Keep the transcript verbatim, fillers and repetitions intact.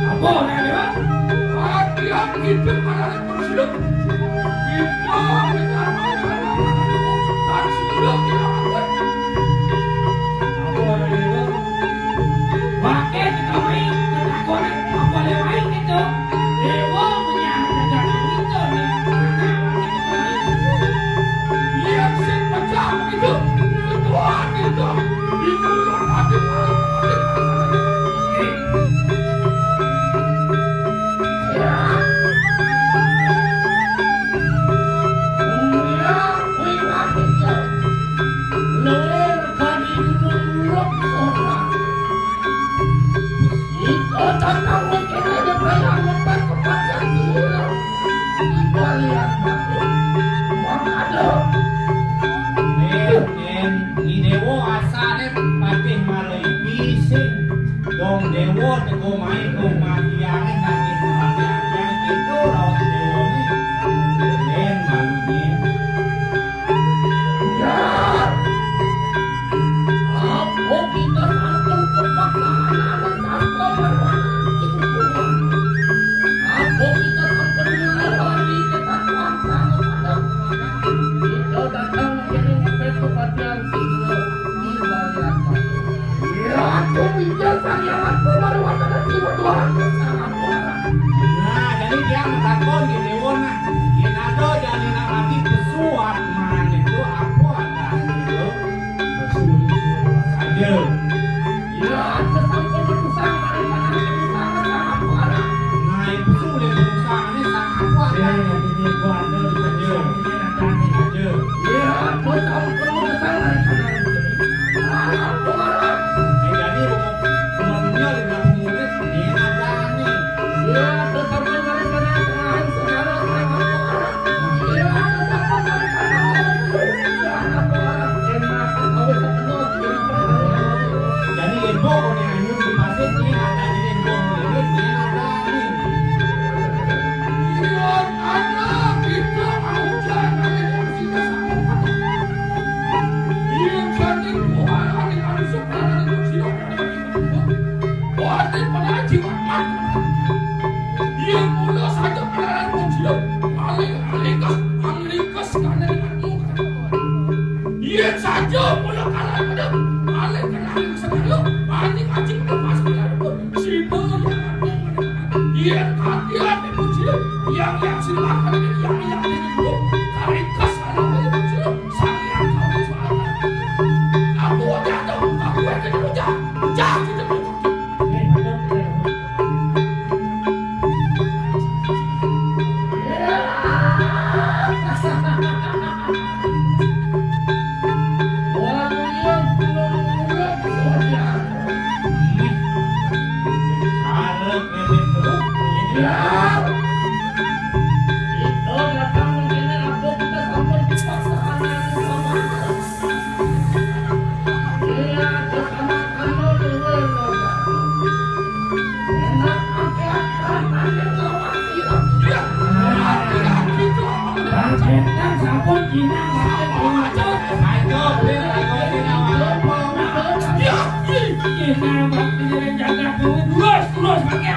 Apa, Nak Dewa? Hati-hati, itu malah tersilap. Kita, kita, kita, kita, tersilap, kita, apa? Apa, Nak Dewa? Waké kita main, ketakonan, apa lé main gitu? Dewa punya kerjaan gitu nih. Iya, sing pecah gitu. Tuhan gitu. Itu hati, hati, hati. Nen, nen, ni Dewa asané patih malih bising. Dong Dewa teka mai kematiané nanging kematian yang itu raut Dewa ni. Nen malunya. Ya. Apa kita sampun kepakahan anak sastra berwarna itu? Apa kita sampun mengalami ketakutan sangat pada kita datang mengiring kepatian sehingga Ratu Wijaya Sang Hyang Ratu Marwata dan Timur dua ratus sangat marah. Nah, jadi dia matakon di Dewa, nah. Yén ada jani nak mati pesuat mangan itu apa ada itu? Pesuat aja. Ya, sesampun perusahaan ada sana perusahaan apa ada? Nah, itu sulit perusahaan ini sangat apa ada? Ya, ini gua ada di aja. Aja. Ya, sesampun perusahaan ada sana. Jadi, rumah, rumah dunia di dalam ini, ini ada nih. Ya, sesampun dari sana, segala, segala, segala. Jadi, ibu, kalau yang ini di pasir, ini ada nih, ibu, ini, ini ada nih. Iya, ada, kita mau jalan, kita sama. Iya, jadi, bukan ada manusia, ada manusia. Wah, ini pada jiwa mati. Iya, mula saja kenalan pun jiwa. Paling ringkas, paling ringkas karena denganmu, kata Tuhan. Iya saja mula kalah pada paling kenalan segala. Paling ajik lepas kenalan pun. Sino yang ada. Iya, hati-hati pun jiwa. Yang, yang silakan, yang, yang itu. Ringkas karena pun jiwa. Sang yang tahu soal. Aku aja tahu, aku aja tahu, jangan, jangan kita berpikir. Terus, terus, makin.